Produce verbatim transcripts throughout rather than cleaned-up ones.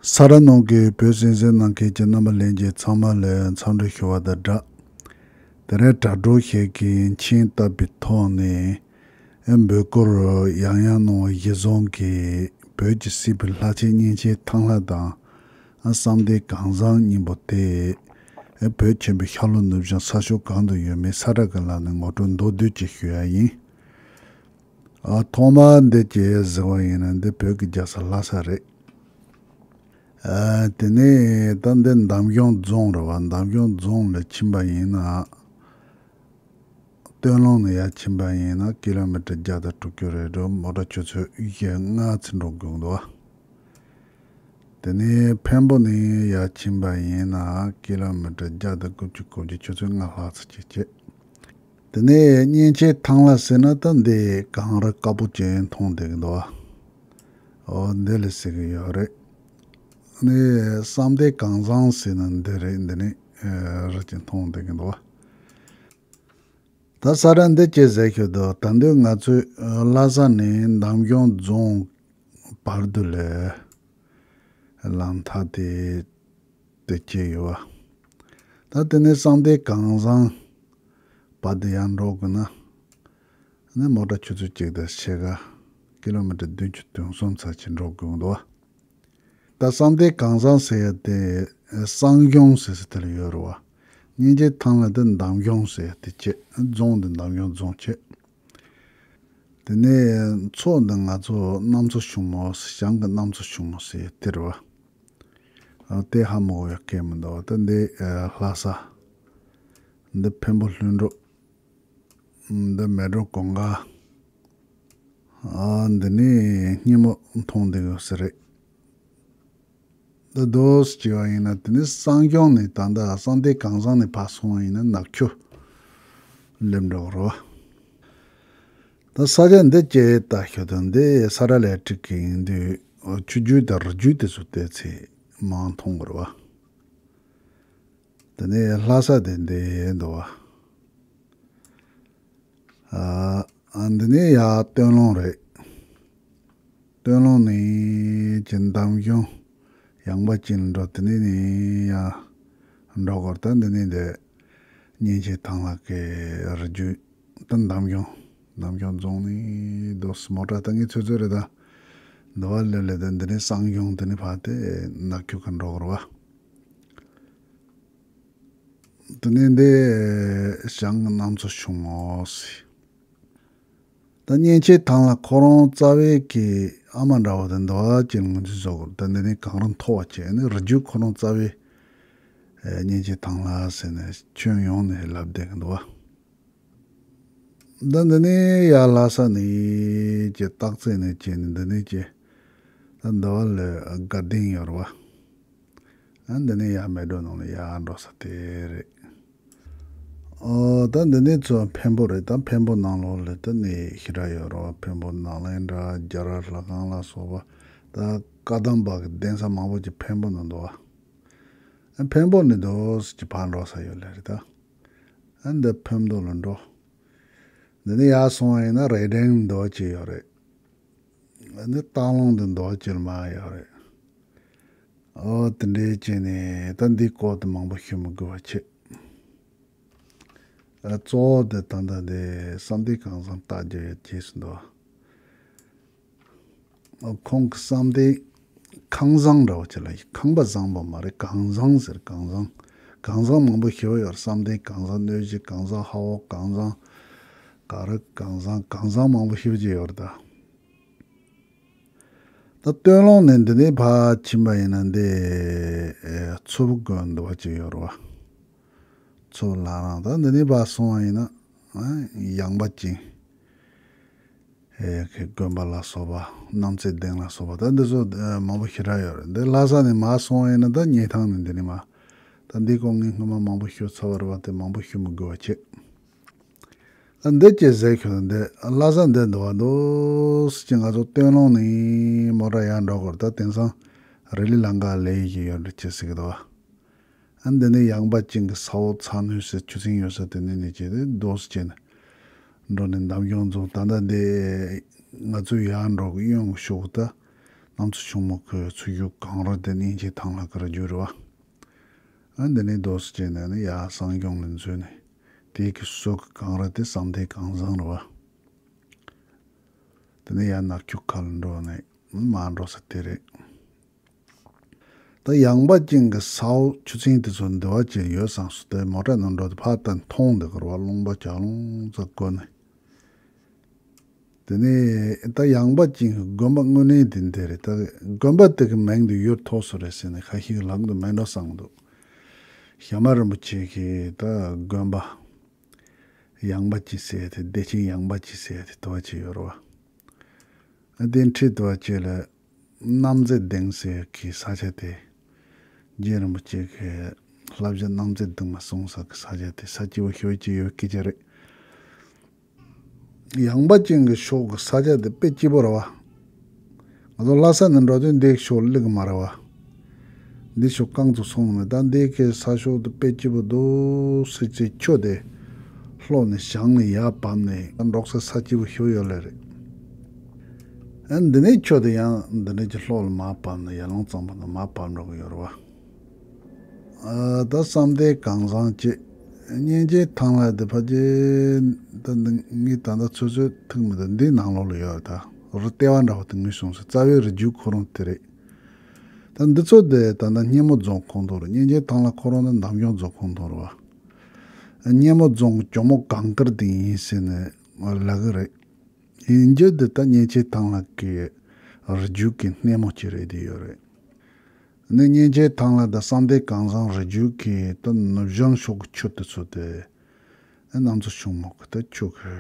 ས་ར་ནང་གི་བོད་གསན་གཟིགས་གནང་མཁན་གྱི་རྣམ་པ་ལྷན་རྒྱས་ཚང་མ་ལ་འཚམས་འདྲི་ཞུ་བ་དང་སྦྲགས། དེ་རིང་དྲ་གྲོགས་ཤིག་གིས་མཆན་བཏབ་པའི་ཐོག་ནས། ཨེ་འབོད་སྐུལ་ཡང་ཡང་གནང་བ་གཞིར་བཟུང་གིས་བོད་ཀྱི་སྲིད་པའི་ལྷ་ཆེན་གཉན་ཆེན་ཐང་ལྷ་དང་། ཨ་བསམ་གཏན་གངས་བཟང་གཉིས་པོ་དེ། ཨེ་བོད་ཆེན་པོའི་ཤར་ལྷོ་ནུབ་བྱང་ས་ཕྱོགས་གང་དུ་ཡོད་མེད་ས་ར་གི་ལམ་ནས་ངོ་སྤྲོད་མདོར་བསྡུས་ཅིག་ཞུ་ཡ་ཡིན། ཨ་ཐོག་མར་འདི་ཅིག་གཟིགས་པ་ཡིན་ན་འདི་བོད་ཀྱི་རྒྱལ་ས་ལྷ་ས་རེད། ཨ་དེ་ནས་ད་འདི་འདམ་གཞུང་རྫོང་རེད་བ། འདམ་གཞུང་རྫོང་ལ་ཕྱིན་པ་ཡིན་ན། སྟོད་ལུང་ནས་ཡར་ཕྱིན་པ་ཡིན་ན་ཀི་ལོ་མི་ཊར་བརྒྱ་དང་དྲུག་ཅུ་རེད་འགྲོ། མོ་ཊ་ཆུ་ཚོད་བཞི་ལྔ་ཙམ་འགྲོ་དགོས་འདུག་བ། དེ་ནས་འཕན་པོ་ནས་ཡར་ཕྱིན་པ་ཡིན་ན་ཀི་ལོ་མི་ཊར་བརྒྱ་དང་དགུ་བཅུ་གོ་བརྒྱད་ཆུ་ཚོད་ལྔ་ལྷག་ཙམ་ཅིག་བྱས། དེ་ནས་གཉན་ཆེན་ཐང་ལྷ་ཟེར་ན་ད་འདི་གངས་རི་དཀར་པོ་ཅན་མཐོང་བསྡད་ཀྱི་འདུག་བ། འོ་འདི་ལ་ཟེར་གྱི་ཡོད་རེད། ནས་བསམ་གཏན་གངས་བཟང་ཟེར་ན་འདི་རེད། འདི་ནས་རི་ཅིག་མཐོང་བསྡད་ཀྱི་འདུག་བ། ད་ས་ར་འདི་ཅི་ཟེར་ཤོད་དོ། ད་འདི་ང་ཚོའི་ལྷ་ས་ནས་འདམ་གཞུང་རྫོང་བར་དུ་ལ་ལམ་ཐག་དེ་དེ་སྐྱེས་ཡོད་བ། ད་དེ་ནས་བསམ་གཏན་གངས་བཟང་བར་དུ་ཡར་འགྲོ་དགོས་ན། ནི་མོ་ཊ་ཆུ་ཚོད་གཅིག་དང་ཕྱེད་ཀ་ཀི་ལོ་མི་ཊར་བདུན་ཅུ་དོན་གསུམ་ཙམ་ཅིག་འགྲོ་དགོས་འདུག་བ། ད་བསམ་གཏན་གངས་བཟང་ཟེར་ཡ་དེ་བསང་གཞུང་ཟེར་ས་དེ་ལ་ཡོད་རེད་བ། གཉན་ཆེན་ཐང་ལྷ་དེ་འདམ་གཞུང་ཟེར་ཡ་དེ་བྱས། རྫོང་དེ་འདམ་གཞུང་རྫོང་བྱས། དེ་ནས་མཚོ་འདི་ང་ཚོ་གནམ་མཚོ་ཕྱུག་མོ་ཟེར། བྱང་གི་གནམ་མཚོ་ཕྱུག་མོ་ཟེར་ཡ་དེ་རེད་བ། ཨ་དེ་ཧ་མ་གོ་ཡ་སྐད་མི་འདུག་བ། ད་འདི་ལྷ་ས། འདི་འཕན་པོ་ལྷུན་གྲུབ། འདི་མལ་གྲོ་གུང་དཀར། ཨ་འདི་ནས་སྙེ་མོ་མཐོང་བསྡད་ཡོད་ས་རེད། འདི་རྡོ་སྐྱེ་བ་ཡིན་ན་དེ་ནས་བསང་གཞུང་ནས་ད་ལྟ་བསམ་གཏན་གངས་བཟང་ནས་ཕར་སོང་བ་ཡིན་ན་ནག་ཆུ་སླེབས་འགྲོ་གི་རེད་བ། ད་ས་ཆ་འདི་སྐྱེ་ལྟ་ཤོད་དང་འདི་ས་ར་ལས་ཀྲིག་གི་ཡིན་དུས་ཆུ་རྒྱུད་དང་རི་རྒྱུད་དེ་ཚོ་བལྟས་ཚེ་མང་མཐོང་གི་རེད་བ། དེ་ནས་ལྷ་ས་དེ་འདི་འདུག་བ། ཨ་འདི་ནས་ཡར་སྟོད་ལུང་རེད། སྟོད་ལུང་ནས་ཀྱི་འདམ་གཞུང་ཡངས་པ་ཅན་འགྲོ། དེ་ནས་ནས་ཡར་འགྲོ་དགོས། ད་འདི་ནས་འདི་གཉན་ཆེན་ཐང་ལྷ་གི་རི་རྒྱུད། ད་འདམ་གཞུང་འདམ་གཞུང་རྫོང་ནས་འདུག་སེ་མོ་ཊ་ད་ངས་ཚོད་ཚོད་རེད། ད་འདི་བ་ལེ་ལེ་ད་འདི་ནས་བསང་གཞུང་དེ་ནས་ཕར་དེ་ནག་ཆུ་ཁ་འགྲོ་དགོས་རེད་བ། དེ་ནས་འདི་བྱང་གི་གནམ་མཚོ་ཕྱུག་མོ་ཟེར། ད་གཉན་ཆེན་ཐང་ལྷ་ཁོ་རང་རྩ་བའི་གི་ཨ་མ་འདྲ་བོ་དེ་འདི་བ་ཅན་ངོས་འཛིན་བཟོ་དགོས། ད་འདི་ནས་གངས་རི་མཐོ་བ་བྱས་ནས་རི་རྒྱུད་ཁོ་རང་རྩ་བའི་གཉན་ཆེན་ཐང་ལྷ་ཟེར་ནས་ཁྱོན་ཡོངས་ནས་ལབ་བསྡད་གི་འདུག་བ། ད་འདི་ནས་ཡར་ལྷ་ས་ནས་ཀྱི་སྟག་རྩེ་ནས་ཀྱི་འདི་ནས་ཀྱི་ད་འདི་བ་ལ་དགའ་ལྡན་ཡོད་རེད་བ། ཨ་འདི་ནས་ཡར་མལ་གྲོ་ནང་ལ་ཡར་འགྲོ་ས་དེ་རེད། ཨོ་ད་འདི་ནས་ཚུར་འཕན་པོ་རེད། ད་འཕན་པོ་ནང་ལོགས་ལ་ད་གནས་ཞེ་དྲག་ཡོད་རེད་བ། འཕན་པོ་ནགས་གླིང་འདྲ་རྒྱ་ར་ལྷ་ཁང་ལ་སོགས་པ་ད་བཀའ་གདམས་པ་གི་གདན་ས་མང་པོ་ཅིག་འཕན་པོ་ནང་འདུག་བ། ཨ་འཕན་པོ་ནས་འདུག་སེ་ཅིག་ཕར་འགྲོ་ས་ཡོད་ལེ་རེད་ད། ཨ་འདི་འཕན་པོ་ལ་འགྲོ། འདི་ནས་ཡར་སོང་བ་ཡིན་ན་རེ་ཌན་འདུག་ཅིག་ཡོད་རེད། ཨ་འདི་སྟག་ལུང་དུ་འདུག་ཅིག་མར་ཡོད་རེད། ཨོ་དེ་འདྲའི་བྱས་ནས་ད་འདི་སྐོར་དུ་མང་པོ་ཞུ་མི་དགོས་པ་བྱེད། ཨ་གཙོ་བོ་དེ་ད་ལྟ་འདི་བསམ་གཏན་གངས་བཟང་ལྟ་རྒྱུ་ཡོད་ཅེས་སུ་འདུག་ཁོང་གི་བསམ་གཏན་ཁང་བཟང་འདྲ་བོ་ཅིག་ལ་ཁང་པ་བཟང་པོ་མ་རེད། གངས་བཟང་ཟེར། གངས་བཟང་། གངས་བཟང་མང་པོ་ཞེ་པོ་ཡོད་རེད། བསམ་གཏན་གངས་བཟང་། གནོད་སྦྱིན་གངས་བཟང་། ཧ་འོག་གངས་བཟང་། ག་རི་གངས་བཟང་། གངས་བཟང་མང་པོ་ཞེ་པོ་ཅིག་ཡོད་རེད་ད། ད་སྟོད་ལུང་ནས་འདི་ནས་ཕར་ཕྱིན་པ་ཡིན་ན་འདི་ཨེ་མཚོ་བོད་དགོན་འདྲ་བོ་ཅིག་ཡོད་རེད་བ། མཚོ་བོད་ལྷ་རམས། ད་འདི་ནས་ཕར་སོང་བ་ཡིན་ན་ཨ་ཡངས་པ་ཅན། ཨེ་གི་དགོན་པ་ལ་སོགས་པ། གནམ་རྩེ་གདན་ལ་སོགས་པ། ད་འདི་ཚོ་ཨེ་མང་པོ་ཞེ་དྲག་ཡོད་རེད། འདི་ལྷ་ས་ནས་མར་སོང་བ་ཡིན་ན་ད་སྙེ་ཐང་ནས་འདི་ནས་མར། ད་འདི་སྐོར་ངས་སྔོན་མ་མང་པོ་ཞུས་ཚར་བ་རེད་བ། དེ་མང་པོ་ཞུ་མི་དགོས་པ་བྱེད། ཨ་འདི་ཅི་ཟེར་ཁྱོད་འདི་ལྷ་ས་འདི་འདུག་བ། འདུག་སེ་ཅིག་ང་ཚོ་སྟོད་ལུང་ནས་མོ་ཊ་ཡར་འགྲོ་དགོས་རེད། ད་དེང་སང་རི་ལི་ལང་ཀ་ལས་ཀྱི་ཡོད་འདྲ་ཅིག་ཟེར་གི་འདུག་བ། ཨ་འདི་ནས་ཡངས་པ་ཅན་གྱི་ས་འོག་ཚ་སྣོད་ཟེར་ཆུ་སྲིན་ཡོད་ས་དེ་ནས་ནས་བྱས་ཏེ་འདུག་སེ་བྱས་ནས་འགྲོ་ནས་འདམ་གཞུང་རྫོང་། ད་ལྟ་འདི་ང་ཚོ་ཡར་འགྲོ་གི་གཡོན་གི་ཕྱོགས་ད་ གནམ་མཚོ་ཆུང་མོ་གི་ཚུར་རྒྱུག་གངས་རི་དེ་གཉན་ཆེན་ཐང་ལྷ་གི་རི་རྒྱུད་རེད་བ། ཨ་འདི་ནས་རྡོ་སུ་བྱས་ནས་ནི་ཡར་གསང་སྐྱོང་ལ་འཛུལ་ནས། དེའི་གི་ཟུར་གི་གངས་རི་དེ་བསམ་གཏན་གངས་བཟང་རེད་བ། དེ་ནས་ཡར་ནག་ཆུ་ཁ་ལ་འགྲོ་ནས་མར་འགྲོ་ས་དེ་རེད། ད་ཡངས་པ་ཅན་གྱི་ས་འོག་ཆུ་ཚན་དེ་ཚོ་འདི་བ་ཅན་ཡོད་བསམ་སོང་། དེ་མོ་ཊ་ནང་འགྲོ་དུས་ཕར་ལྟ་མཐོང་འདི་གར་བ་རླུང་པ་ཇག་རླུང་ཙག་བསྐོར་ནས། དེ་ནས་ད་ཡངས་པ་ཅན་གྱི་དགོན་པ་དངོས་གནས་དེ་འདི་རེད། ད་དགོན་པ་དེ་གི་མིང་དེ་ཡུལ་ཐོག་སུ་རེད་ཟེར་ནས་ཁ་ཤས་ལབ་འདུག་མེད་འགྲོ་བསམ་འདུག་ཞྭ་དམར་རིན་པོ་ཆེ་གི་ད་དགོན་པ་ཡངས་པ་ཅན་ཟེར་དེ། བདེ་ཆེན་ཡངས་པ་ཅན་ཟེར་དེ་དུ་བ་ཅན་ཡོད་རེད་བ། དེ་འཁྲིས་དུ་བ་ཅན་ལ་གནམ་རྩེ་ལྡིང་ཟེར་གི་ས་ཆ་དེ། རྗེ་རིན་པོ་ཆེ་གི་བསླབ་བྱ་གནམ་རྩེ་ལྡིང་མ་གསུངས་ས་གི་ས་ཆ་དེ་ས་སྐྱིད་པོ་ཞེ་པོ་ཅིག་ཡོད་སྐད་ཆ་རེད། ཡངས་པ་ཅན་གྱི་ཕྱོགས་ཀྱི་ས་ཆ་དེ་དཔེ་སྐྱིད་པོ་རེད་བ། ང་ཚོ་ལྷ་ས་ནས་འགྲོ་དུས་འདི་ཕྱོགས་སླེབས་ཀྱི་མ་རེད་བ། འདི་ཕྱོགས་རྐང་ཚུགས་སོང་ནས། ད་འདི་གའི་ས་ཕྱོགས་དེ་དཔེ་སྐྱིད་པོ་འདུག་ཟེར་ཅིག་ཁྱོད་དེ་ལྷོ་ནས་བྱང་ནས་ཡར་བབས་ནས་འགྲོ་ས་ས་སྐྱིད་པོ་ཞེ་པོ་ཡོད་ལེ་རེད། ཨ་འདི་ནས་ཁྱོད་དེ་ཡང་འདི་འདྲ་གྱི་ལྷོ་ལ་མར་བབས་ནས་ཡར་ཀླུང་གཙང་པོ་ནས་མར་བབས་འགྲོ་གི་ཡོད་རེད་བ། ཨ་ད་བསམ་གཏན་གངས་བཟང་བཅས་གཉན་ཆེན་ཐང་ལྷ་དེ་ཕལ་ཆེར་ད་འདི་ངས་ད་ལྟ་ཚོད་ཚོད་ཐུག་མི་འདུག་འདིའི་ནང་ལོགས་ལ་ཡོད་རེད། ད་རི་ལྟེ་བ་འདྲ་བོ་དེ་ངོས་བཟུང་ས་རྩ་བའི་རི་རྒྱུད་ཁོ་རང་དེ་རེད། ད་འདི་ཚོ་དེ་ད་ལྟ་སྙེ་མོ་རྫོང་ཁོངས་གཏོགས་རེད། གཉན་ཆེན་ཐང་ལྷ་ཁོ་རང་ནི་འདམ་གཞུང་རྫོང་ཁོངས་གཏོགས་རེད་བ། སྙེ་མོ་རྫོང་གི་གྱོང་མོ་གངས་དཀར་དེ་ཡིན་ཟེར་ནས་ལབ་གི་རེད། ཡིན་རྒྱུ་འདི་ད་གཉན་ཆེན་ཐང་ལྷ་གི་རི་རྒྱུད་ཀྱི་སྣེ་མོ་གཅིག་རེད་བསྡད་ཡོད་རེད། ནི་གཉན་ཆེན་ཐང་ལྷ་དང་བསམ་གཏན་གངས་བཟང་རི་རྒྱུད་ཀྱི་ད་ནུབ་བྱང་ཕྱོགས་ཀྱི་ཆུ་དེ་ཚོ་དེ་གནམ་མཚོ་ཆུང་མོ་གི་ད་ཆུ་གི་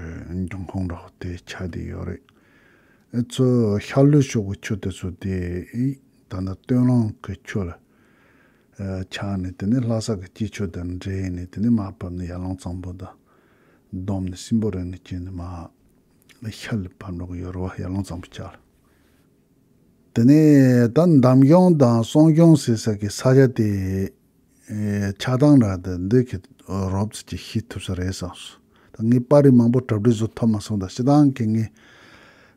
འབྱུང་ཁུངས་འདྲ་བོ་དེ་ཆགས་བསྡད་ཡོད་རེད། ཨེ་ཚོ་ཤར་ལྷོའི་ཕྱོགས་ཀྱི་ཆུ་དེ་ཚོ་དེ་ད་ནི་སྟོད་ལུང་གི་ཆུ་ལ་ཨ་ཆགས་ནས། དེ་ནས་ལྷ་ས་གི་སྐྱིད་ཆུ་དང་འདྲེས་ནས། དེ་ནས་མར་བབས་ནས་ཡར་ཀླུང་གཙང་པོ་དང་བསྡོམས་ནས་སྲིན་པོ་རི་ནས་བཅད་ནས་མར་ཤར་ལ་བབས་འགྲོ་གི་ཡོད་རེད་བ། ཡར་ཀླུང་གཙང་པོ་ཆགས་ལ། དེ་ནས་ད་འདམ་གཞུང་དང་གསང་གཞུང་ཟེར་ས་གི་ས་ཆ་དེ་ཨེ་ཆགས་སྟངས་ར་དེ་འདི་གི་རོབ་ཙམ་ཅིག་ཤེས་ཐུབ་ས་རེད་བསམ་སོང་། ད་ངས་པར་རིས་མང་པོ་གྲ་སྒྲིག་བཟོ་ཐུབ་མ་སོང་། ད་སྤྱིར་བཏང་གི་ངས་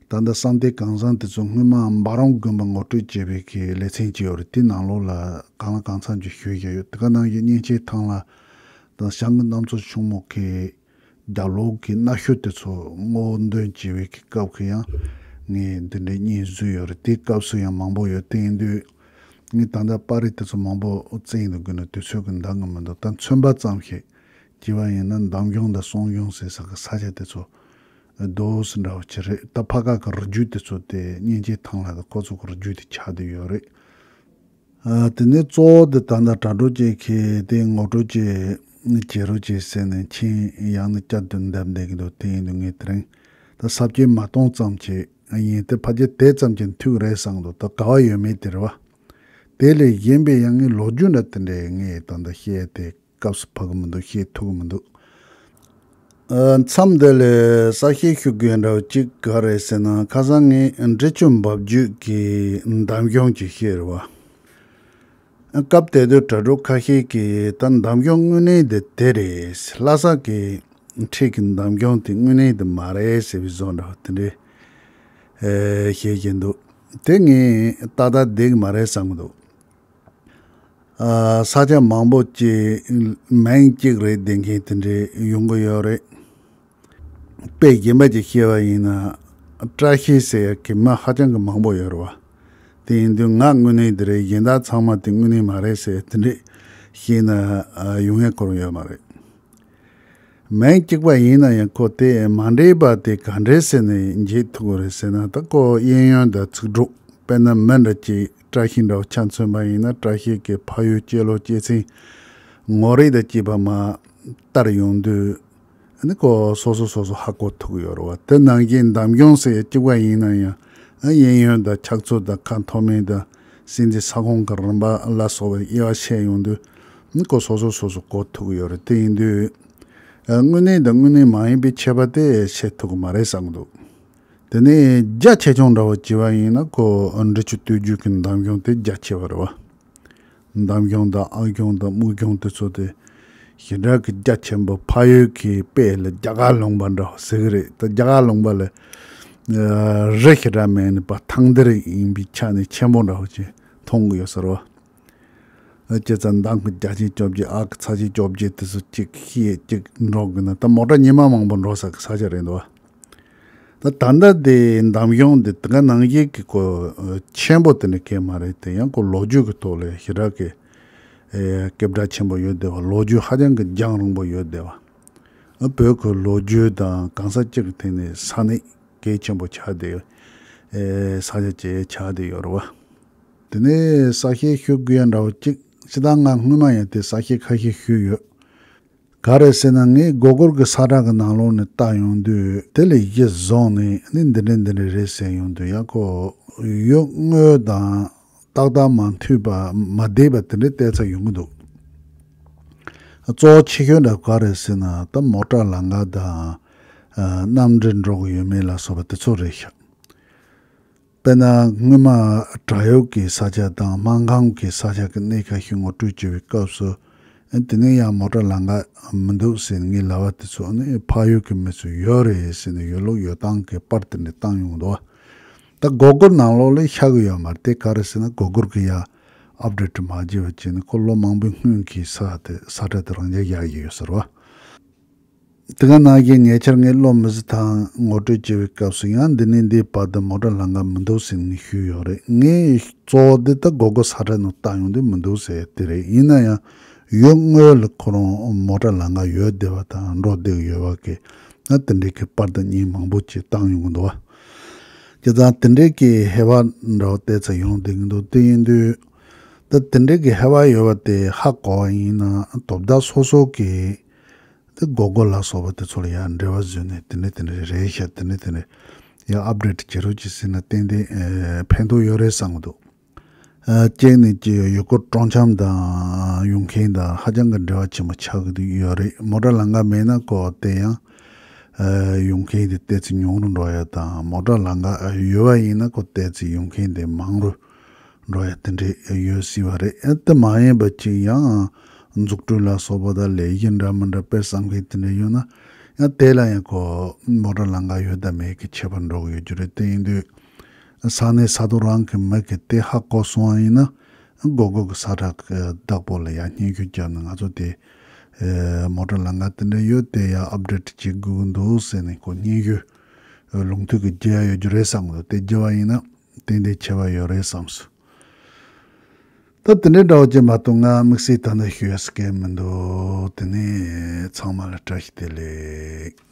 ད་ལྟ་བསམ་གཏན་གངས་བཟང་དེ་ཚོ་སྔོན་མ་འབའ་རོམ་དགོན་པ་ངོ་སྤྲོད་བྱས་པའི་གི་ལེ་ཚན་ཅིག་ཡོད་རེད། དེའི་ནང་ལོགས་ལ་གང་ལ་གང་འཚམ་ཅིག་ཞུས་བཞག་ཡོད། དེ་ག་ནང་བཞིན་གཉན་ཆེན་ཐང་ལྷ་དང་བྱང་གི་གནམ་མཚོ་ཆུང་མོ་གི་རྒྱབ་ལོགས་ཀྱི་གནའ་ཤུལ་དེ་ཚོ་སྔོག་འདོན་བྱེད་པའི་གི་སྐབས་ཀྱི་ཡང་ངས་འདི་འདྲའི་བརྙན་བཟོས་ཡོད་རེད། དེའི་སྐབས་སུ་ཡང་མང་པོ་ཡོད། དེ་ཡིན་དུས་ངས་ད་ལྟ་པར་རིས་དེ་ཚོ་མང་པོ་བཙལ་ཡིན་དུས་དགོས་ན་དུས་ཚོད་ཀྱི་འདང་གི་མི་འདུག་ད་མཚོན་པ་ཙམ་ཞིག་བྱས་པ་ཡིན་ན་འདམ་གཞུང་དང་གསང་གཞུང་ཟེར་ས་གི་ས་ཆ་དེ་ཚོ་རྡོ་སི་འདྲ་བོ་ཅིག་རེད། ད་ཕ་ག་གི་རི་རྒྱུད་དེ་ཚོ་དེ་གཉན་ཆེན་ཐང་ལྷ་དང་ཁོ་ཚོ་གི་རི་རྒྱུད་དེ་ཆགས་བསྡད་ཡོད་རེད། ཨ་དེ་ནས་གཙོ་བོ་དེ་ད་ལྟ་དྲ་གྲོགས་ཅིག་གིས་དེ་ངོ་སྤྲོད་ཅིག་བྱེད་རོགས་བྱེད་ཟེར་ནས་མཆན་ཡང་ནས་བསྐྱར་དུ་འདེབས་བསྡད་ཀྱི་འདུག་དེ་ཡིན་དུས་ངས་དེ་རིང་ད་ས་བཅད་མ་སྟོང་ཙམ་ཅིག་ཡིན་ཏེ། ཕལ་ཆེར་དེ་ཙམ་གྱིས་འཐུས་རེད་བསམ་འདུག་ད་ག་བ་ཡོད་མེད་དེ་རེད་བ། དེ་ལས་གཞན་པའི་ཡང་ངའི་ལོ་རྒྱུས་འདྲ་དེ་འདྲའི་ངས་ད་ལྟ་བཤད་དེ་སྐབས་སུ་བབ་གི་མི་འདུག་བཤད་ཐུབ་གི་མི་འདུག་ཨ་མཚམས་འདི་ལ་གསལ་བཤད་ཞུ་དགོས་འདྲ་བོ་གཅིག་ག་རེ་ཟེར་ན། ཁ་སང་ངས་འབྲི་ཆུ་འབབ་རྒྱུད་ཀྱི་འདམ་གཞུང་ཅིག་བཤད་རེད་བ། སྐབས་དེ་དུས་དྲ་གྲོགས་ཁ་ཤས་ཀྱིས་ད་འདམ་གཞུང་དངོས་གནས་དེ་དེ་རེད། ལྷ་ས་གི་འཁྲིས་ཀྱི་འདམ་གཞུང་དེ་དངོས་གནས་དེ་མ་རེད་ཟེར་བའི་བཟོ་འདྲ་བོ་དེ་འདྲའི་ཨེ་བཤད་ཀྱི་འདུག་དེ་ངས་ཏག་ཏག་བསྡད་ཀྱི་མ་རེད་བསམ་གྱི་འདུག་ཨ་ས་ཆ་མང་པོ་ཅིག་མིང་གཅིག་རེད་བསྡད་མཁན་དེ་འདྲའི་ཡོང་གི་ཡོད་རེད། དཔེ་གཞན་པ་ཅིག་བཤད་པ་ཡིན་ན། བཀྲ་ཤིས་ཟེར་ཡ་གི་མི་ཧ་ཅང་གི་མང་པོ་ཡོད་རེད་བ། དེ་ཡིན་དུས་ང་དངོས་གནས་འདི་རེད། གཞན་དག་ཚང་མ་དེ་དངོས་གནས་མ་རེད་ཟེར་དེ་འདྲས་བཤད་ན་ཨ་ཡོང་ཡ་ཁོ་རང་ཡོད་མ་རེད། མིང་གཅིག་པ་ཡིན་ན་ཡང་ཁོ་དེ་མ་འདྲེས་པ་དེ་ག་འདྲས་ཟེར་ནས་འབྱེད་ཐུབ་ཀྱི་རེད་ཟེར་ན། ད་ཁོ་གཡས་གཡོན་དང་ཚིག་གྲོགས། དཔེར་ན་མི་འདྲ་ཅིག་བཀྲ་ཤིས་འདྲ་བོ་ཆ་མཚོན་པ་ཡིན་ན། བཀྲ་ཤིས་ཀྱི་ཕ་ཡུལ་སྤྱི་ལོ་སྤྱི་ཚེས་ངོ་རིས་དང་བཅས་པ་མར་བལྟས་ཡོང་དུས། ཨ་ནི་ཁོ་སོ་སོ་སོ་སོ་ཧ་གོ་ཐུབ་ཀྱི་ཡོད་རེད་བ། དེ་ནང་བཞིན་འདམ་གཞུང་ཟེར་ཡ་གཅིག་པ་ཡིན་ན་ཡང་། ཨ་གཡས་གཡོན་དང་ཕྱག་ཚོད་དང་ཁ་མཐོ་དམན་དང་སྲིད་འཛིན་ས་ཁོངས་ཀྱི་རིམ་པ་ལ་སོགས་པའི་དབྱེ་བ་ཕྱེ་ཡོང་དུས། ཨ་ནི་ཁོ་སོ་སོ་སོ་སོ་གོ་ཐུབ་ཀྱི་ཡོད་རེད། དེ་ཡིན་དུས་ཨ་དངོས་གནས་དང་དངོས་གནས་མ་ཡིན་པའི་ཁྱད་པར་དེ་ཕྱེ་ཐུབ་ཀྱི་མ་རེད་བསམ་གྱི་འདུག་དེ་ནས་རྒྱ་ཆེ་ཆུང་འདྲ་བོ་བྱས་པ་ཡིན་ན། ཁོ་འབྲི་ཆུ་སྟོད་རྒྱུད་ཀྱི་འདམ་གཞུང་དེ་རྒྱ་ཆེ་བ་རེད་བ། འདམ་གཞུང་དང་ཨ་གཞུང་དང་སྨུག་གཞུང་དེ་ཚོ་དེ་ཞེ་དྲག་གི་རྒྱ་ཆེན་པོ། ཕ་ཡུལ་གྱི་དཔེ་ལ་རྒྱ་གར་ལུང་པ་འདྲ་བོ་ཟེར་གི་རེད། ད་རྒྱ་གར་ལུང་པ་ལ་ རི་ཞེ་དྲག་མེད་ནས་པ་ཐང་དེར་ཡིན་པའི་ཆ་ནས་ཆེན་པོ་འདྲ་བོ་ཅིག་མཐོང་གི་ཡོད་ཟེར་བ། ཨ་ཅེ་ཙ་འདང་གི་བརྒྱ་ཆ་བཅོ་བརྒྱད་ཨ་གི་ཚ་ཆ་བཅོ་བརྒྱད་དེ་ཚོ་གཅིག་ཤི་གཅིག་འགྲོ་གི་ན་ད་མོ་ཊ་ཉི་མ་མང་པོ་འགྲོ་ས་གི་ས་ཆ་རེད་འདུག་ད་ད་ལྟ་དེ་འདམ་གཞུང་དེ་དེ་ག་ནང་བཞིན་གི་ཀོ་ཆེན་པོ་དེ་ནི་གས་མ་རེད་དེ་ཡང་ཀོ་ལོ་རྒྱུས་གི་ཐོག་ལས་ཞེ་དྲག་གི་ཨེ་སྐད་གྲགས་ཆེན་པོ་ཡོད་བསྡད་པ། ལོ་རྒྱུས་ཧ་ཅང་གི་རྒྱང་རིང་པོ་ཡོད་བསྡད་པ། ཨ་བོད་ཀྱི་ལོ་རྒྱུས་དང་གང་ས་གཅིག་གི་ཐད་ནས་ས་གནས་གལ་ཆེན་པོ་ཆགས་བསྡད་ཡོད། ཨེ་ས་ཆ་བཅས་ཆགས་བསྡད་ཡོད་རེད་བ། དེ་ནས་གསལ་བཤད་ཞུ་དགོས་ཡ་འདྲ་བོ་གཅིག་སྤྱིར་བཏང་ང་སྔོན་མ་ཡང་དེ་གསལ་བཤད་ཁ་ཤས་ཞུས་ཡོད། ག་རེ་ཟེར་ན་ངས་སྒོ་སྒོར་གྱི་ས་ཁྲ་གི་ནང་ལོགས་ནས་བལྟ་ཡོང་དུས་དེ་ལས་གཞི་བཟུང་ནས་ནི་འདི་འདྲ་འདི་འདྲ་རེད་ཟེར་ཡོང་དུས་ཡ་ཁོ་ཡུལ་དངོས་དང་ཏག་ཏག་མ་མཐུན་པ་མ་བསྡད་པ་དེ་འདྲ་བལྟས་ཚར་ཡོང་གི་འདུག་གཙོ་བོ་ཆེ་ཤོས་འདྲ་ག་རེ་ཟེར་ན་ད་མོ་ཊ་ལམ་ཁ་དང་གནམ་གྲུ་འགྲོ་གི་ཡོད་མེད་ལ་སོགས་པ་དེ་ཚོ་རེད་ཤག་དཔེར་ན་སྔོན་མ་བྲག་གཡོག་གི་ས་ཆ་དང་སྨར་ཁམས་ཀྱི་ས་ཆ་གི་གནས་ཁ་ཤས་ངོ་སྤྲོད་བྱེད་པའི་སྐབས་སུ་དེ་ནས་ཡང་མོ་ཊ་ལམ་ཁ་མི་འདུག་ཟེར་ངའི་ལབ་པ་དེ་ཚོ་ནི་ཕ་ཡུལ་གྱི་མི་ཚོས་ཡོད་རེད་ཟེར་ནས་ཡོད་ལུགས་ཡོད་སྟངས་ཀྱི་པར་དེ་འདྲ་བཏང་ཡོང་འདུག་ད་སྒོ་སྒོར་ནང་ལོགས་ལ་ཤར་གི་ཡོད་མ་རེད། དེ་ག་རེ་ཟེར་ན་སྒོ་སྒོར་གི་ཡ་ཨབ་ཌེཊ་མ་བྱས་པ་བྱས་ནས་ཁོ་ལོ་མང་པོའི་སྔོན་གྱི་ས་དེ་ས་ཁྲ་དེ་རང་འཇགས་བཞག་གི་ཡོད་ཟེར་བ། དེ་ག་ནང་བཞིན་ཉེ་ཆར་ངས་བློ་མི་བཟོད་དང་ངོ་སྤྲོད་བྱེད་པའི་སྐབས་སུ་ཡང་འདི་ནས་འདིའི་བར་དུ་མོ་ཊ་ལམ་ཁ་མི་འདུག་ཟེར་ངས་ཞུས་ཡོད་རེད། ངས་གཙོ་བོ་འདི་ལྟ་སྒོ་སྒོ་ས་ཁྲ་ནང་བཏང་ཡོང་དུས་མི་འདུག་ཟེར་དེ་རེད། ཡིན་ན་ཡང་ཡུལ་དངོས་ལ་ཁོ་རང་མོ་ཊ་ལམ་ཁ་ཡོད་བསྡད་པ་དང་འགྲོ་བསྡད་ཡོད་པ་གི་ང་དེ་འདྲའི་གི་པར་དང་བརྙན་མང་པོ་ཅིག་བཏང་ཡོང་གི་འདུག་བ། བྱས་ཙང་དེ་འདྲའི་གི་ཧེ་བག་འདྲ་བོ་བལྟས་ཚར་ཡོང་བསྡད་ཀྱི་འདུག་དེ་ཡིན་དུས་ད་དེ་འདྲའི་གི་ཧེ་བག་ཡོད་པ་དེ་ཧ་གོ་བ་ཡིན་ན་དོ་བདག་སོ་སོ་གི་དེ་སྒོ་སྒོ་ལ་སོགས་པ་དེ་ཚོ་ལ་ཡང་འབྲེལ་བ་བཟོས་ནས་དེ་འདྲ་དེ་འདྲ་རེད་ཤག་དེ་འདྲ་དེ་འདྲ་ཡང་ཨབ་ཌེཊ་བྱེད་རོགས་གྱིས་ཟེར་ན་ཏན་ཏན་ཨེ་ཕན་ཐོགས་ཡོད་རེད་བསམ་གྱི་འདུག་ཨ་གཅིག་ནས་ཀྱི་ཡུལ་སྐོར་སྤྲོ་འཆམ་དང་ཡོང་མཁན་དང་ཧ་ཅང་གི་འབྲེལ་བ་ཆེན་པོ་ཆགས་ཀྱི་ཡོད་རེད། མོ་ཊ་ལམ་ཁ་མེད་ན་ཁོ་དེ་ཡང་ཨ་ཡོང་མཁན་དེ་ཏོག་ཙམ་ཉུང་རུ་འགྲོ་ཡ་དང་མོ་ཊ་ལམ་ཁ་ཡོད་པ་ཡིན་ན་ཁོ་ཏོག་ཙམ་ཡོང་མཁན་དེ་མང་རུ་འགྲོ་ཡ་དེ་འདྲས་ཡོད་སྲིད་པ་རེད། ཨ་དེ་མ་ཡིན་པ་ཅིག་ཡང་འཛུགས་སྐྲུན་ལ་སོགས་པ་དང་ལས་གཞི་འདྲ་མི་འདྲ་དཔེ་བསམ་མཁན་དེ་འདྲས་ཡོད་ན་ཡང་དེ་ལ་ཡང་ཁོ་མོ་ཊ་ལམ་ཁ་ཡོད་དང་མེད་ཀྱི་ཁྱད་པར་འགྲོ་གི་ཡོད་རྒྱུ་རེད། དེ་ཡིན་དུས་ས་གནས་ས་ཐོག་རང་གི་མི་གི་དེ་ཧ་གོ་སོང་བ་ཡིན་ན་སྒོ་སྒོ་གི་ས་ཁྲ་གི་བདག་པོ་ལ་ཡང་སྙན་ཞུ་བརྒྱབ་ནས་ང་ཚོ་དེ་མོ་ཊ་ལམ་ཁ་དེ་འདྲ་ཡོད་དེ་ཡང་ཨབ་ཌེཊ་བྱེད་དགོས་ཀྱི་འདུག་ཟེར་ནས་ཁོ་སྙན་ཞུ་ལུང་མཐུད་ཀྱི་རྒྱག་ཡ་ཡོད་རྒྱུ་རེད་བསམ་གི་འདུག་དེ་རྒྱག་པ་ཡིན་ན་ཏན་ཏན་ཁྱད་པར་ཡོད་རེད་བསམ་སོང་། ད་དེ་འདྲའི་འདྲ་བོ་ཅིག་མ་གཏོགས་ང་དམིགས་བསལ་ད་ནི་ཞུ་ཡ་སྐད་མི་འདུག་དེ་ནས་ཚང་མ་ལ་བཀྲ་ཤིས་བདེ་ལེགས།